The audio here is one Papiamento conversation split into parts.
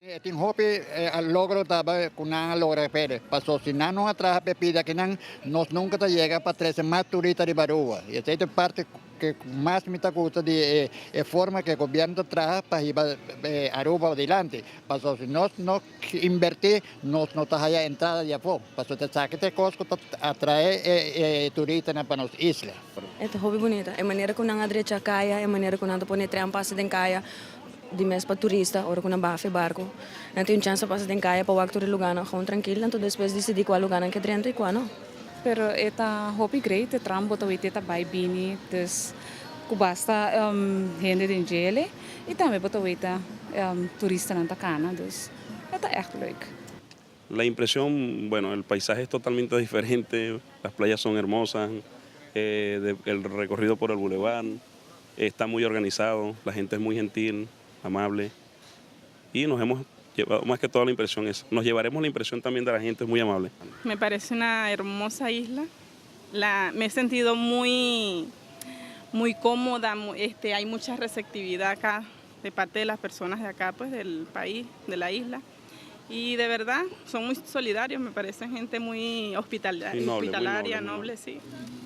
Tin hopi logro tambe ku nan a logra p'e. Paso si nan no a traha p'e pida akinan, nos nunka ta yega pa trese mas turista riba Aruba. I esei ta e parti ku mas mi ta gusta di e forma ku e gobièrnu ta traha pa hiba Aruba dilanti. Paso si nos no invertí, nos no ta haya entrada di afó. Paso ta esaki ta e kos ku ta atraé e turistanan pa nos isla. E ta hopi bunita. E manera ku nan a drecha kaya, e manera ku nan ta pone tren pasa den kaya. Di mes pa turista ora ku nan baha fe barku nan tin un chèns pa pasa den kaya pa wak tur e lugánan gewoon trankil anto despues disidí kua lugá nan ke drenta i kua no. Pero e ta hopi great e tram bo ta wete ta bai bini dus ku basta hende den djele i tambe bo ta weta turistanan ta kana dus e ta ègt leuk. La impresión, bueno, el paisaje es totalmente diferente, las playas son hermosas, el recorrido por el bulevar está muy organizado, la gente es muy gentil, amable y nos hemos llevado más que toda la impresión es, nos llevaremos la impresión también de la gente es muy amable. Me parece una hermosa isla. Me he sentido muy, muy cómoda, hay mucha receptividad acá de parte de las personas de acá, pues del país, de la isla. Y de verdad son muy solidarios, me parecen gente muy Y noble, muy hospitalaria, noble, muy noble, sí.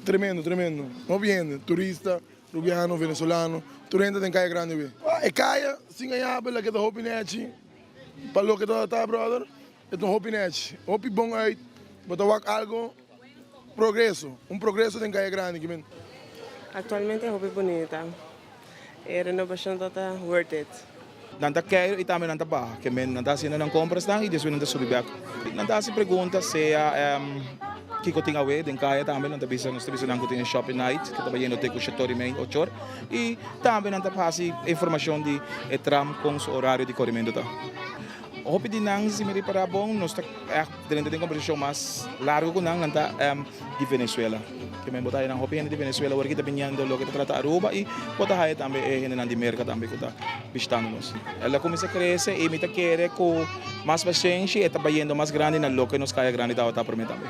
Tremendo, tremendo. No hende, turista, rubiano, venezolano, tur hende den Kaya Grandi be. Ah, e kaya, sin gaña, loke ta hopi nechi, pa loke ta, brother, e ta hopi nechi. Hopi bon uit, bo ta wak algo progreso, un progreso den Kaya Grandi, ke men. Actualmente hopi bunita. E renovacion ta worth it. Nan ta keiro y tambe nan ta baha. Ke men nan ta haciendo nan compras dan y despues nan ta subi bek. Nan ta haci pregunta sea kiko tin awe den kaya tambe nan ta bisa, nos ta bisa nan ku tin shopping night ku ta bayendo te ku 7:30, 8'or. Y tambe nan ta hasi informacion di e tram con su horario di corrimento ta. Hopi di nan, si mi ripara bon, nos ta echt drenta den conversacion mas largo ku nan, nan ta di Venezuela. Ke men bo ta haya nan hopi hende di Venezuela awor ki ta biniendo loke ta trata Aruba y bo ta haya tambe e hendenan di Merca tambe ku ta visitando nos. El a cuminsa crece y mi ta kere ku mas paciencia e ta bayendo mas grandi na loke nos Kaya Grandi tabata prome tambe.